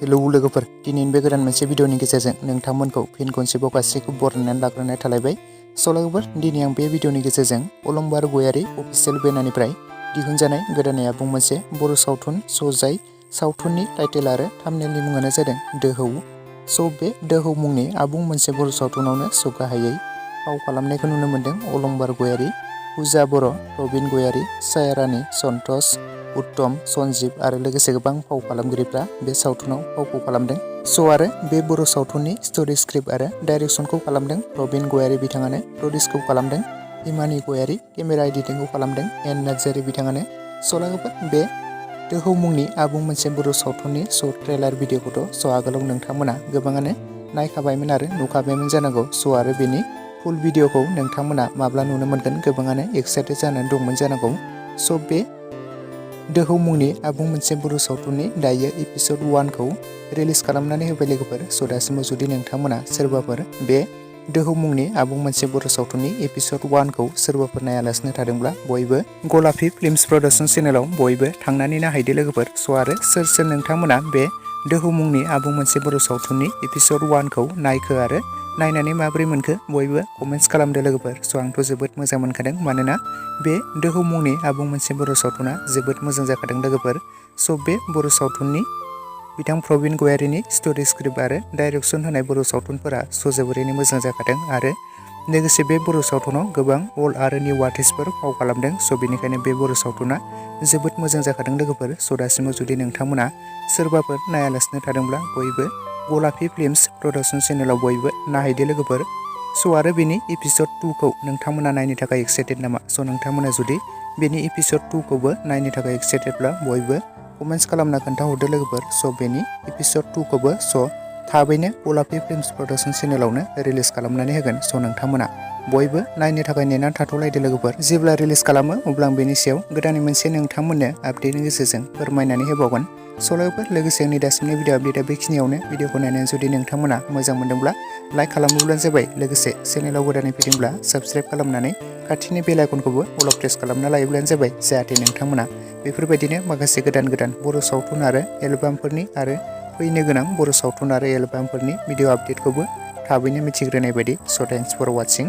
Hello लोगोफोर, दिनैनि बे गोदान मोनसे भिडिअनि गेजेरजों नोंथांमोनखौ फिन खनसेबाव गासैखौ बरायनानै लाग्रोनाय थालायबाय। लोगोफोर, दिनै आं बे भिडिअनि गेजेरजों अलंबार गयारि अफिसियेल बेनारनिफ्राय दिहुनजानाय गोदानै आबुं मोनसे बर' सावथुन जाय सावथुननि टाइटेल आरो थाम्बनेलनि मुङानो जादों दोहौ। बे दोहौ मुंनि आबुं मोनसे बर' सावथुनावनो गाहायै फाव खालामनायखौ नुनो मोन्दों अलंबार गयारि, पुजा बर', रबिन गयारि, सायारानि, सन्तोष, उत्तम, सन्जीब आरो लोगोसे गोबां फाव खालामगिरिफ्रा बे सावथुनाव फावखौ खालामदों। आरो बे बर' सावथुननि स्ट'रि स्क्रिप्ट आरो डाइरेक्सनखौ खालामदों रबिन गयारि बिथाङानो, प्रडिउसखौ खालामदों हिमानि गयारि, केमेरा एडिटिंखौ खालामदों एन नार्जारि बिथाङानो। लोगोफोर, बे दोहौ मुंनि आबुं मोनसे बर' सावथुननि ट्रेलार भिडिअखौथ' आगोलाव नोंथांमोना गोबाङानो नायखाबायमोन आरो नुखाबायमोन जानांगौ। आरो बेनि फुल भिडिअखौ नोंथांमोना माब्ला नुनो मोनगोन गोबाङानो एक्साइटेड जानानै दंमोन जानांगौ। बे दोहौ मुंनि आबुं मोनसे बर' सावथुननि दायो एपिसड 1खौ रिलिज खालामनानै होबाय लोगोफोर। दासिमाव जुदि नोंथांमोना सोरबाफोर बे दोहौ मुंनि आबुं मोनसे बर' सावथुननि एपिसड 1खौ सोरबाफोर नायालासिनो थादोंब्ला बयबो गलापि फिल्म्स प्रडाक्सन चेनेलाव बयबो थांनानै नायहैदो लोगोफोर। आरो सोर सोर नोंथांमोना बे दोहौ मुंनि आबुं मोनसे बर' सावथुननि एपिसड 1खौ नायखो आरो नायनानै माबोरै मोनखो बयबो कमेन्ट्स खालामदो लोगोफोर। आंथ' जोबोद मोजां मोनखादों, मानोना बे दोहौ मुंनि आबुं मोनसे बर' सावथुना जोबोद मोजां जाखादों लोगोफोर। बे बर' सावथुननि बिथां प्रबिन गयारिनि स्ट'रि स्क्रिप्ट आरो डाइरेक्सन होनाय बर' सावथुनफोरा जोबोरैनो मोजां जाखादों आरो लोगोसे बे बर' सावथुनाव गोबां अल्ड आरो निउ आर्टिस्टफोर फाव खालामदों। बेनिखायनो बे बर' सावथुना जोबोद मोजां जाखादों लोगोफोर। दासिमाव जुदि नोंथांमोना सोरबाफोर नायालासिनो थादोंब्ला बयबो गलापि फिल्म्स प्रडाक्सन चेनेलाव बयबो नायहैदो लोगोफोर। आरो बेनि एपिसड 2खौ नोंथांमोना नायनो थाखाय एक्साइटेड नामा? नोंथांमोना जुदि बेनि एपिसड 2खौबो नायनो थाखाय एक्साइटेडब्ला बयबो कमेन्ट्स खालामना खोन्थाहरदो लोगोफोर। बेनि एपिसड 2खौबो थाबैनो गलापि फिल्म्स प्रडाक्सन चेनेलावनो रिलिज खालामनानै होगोन। नोंथांमोना बयबो नायनो थाखाय नेनानै थाथ'लायदो लोगोफोर। जेब्ला रिलिज खालामो अब्ला आं बेनि सायाव गोदानै मोनसे नोंथांमोननो आपडेटनि गेजेरजों फोरमायनानै होबावगोन। लोगोफोर, लोगोसे आंनि दासिमनि भिडिअ आपडेटआ बेखिनियावनो। भिडिअखौ नायनानै जुदि नोंथांमोना मोजां मोनदोंब्ला लाइक खालामोब्लानो जाबाय। लोगोसे चेनेलाव गोदानै फैदोंब्ला साबस्क्राइब खालामनानै खाथिनि बेल आइकनखौबो अल प्रेस खालामना लायोब्लानो जाबाय, जाहाथे नोंथांमोना बेफोरबायदिनो माखासे गोदान गोदान बर' सावथुन आरो एलबामफोरनि आरो फैनो गोनां बर' सावथुन आरो एलबामफोरनि भिडिअ आपडेटखौबो थाबैनो मिथिग्रोनाय बायदि। Thanks for वाचिं।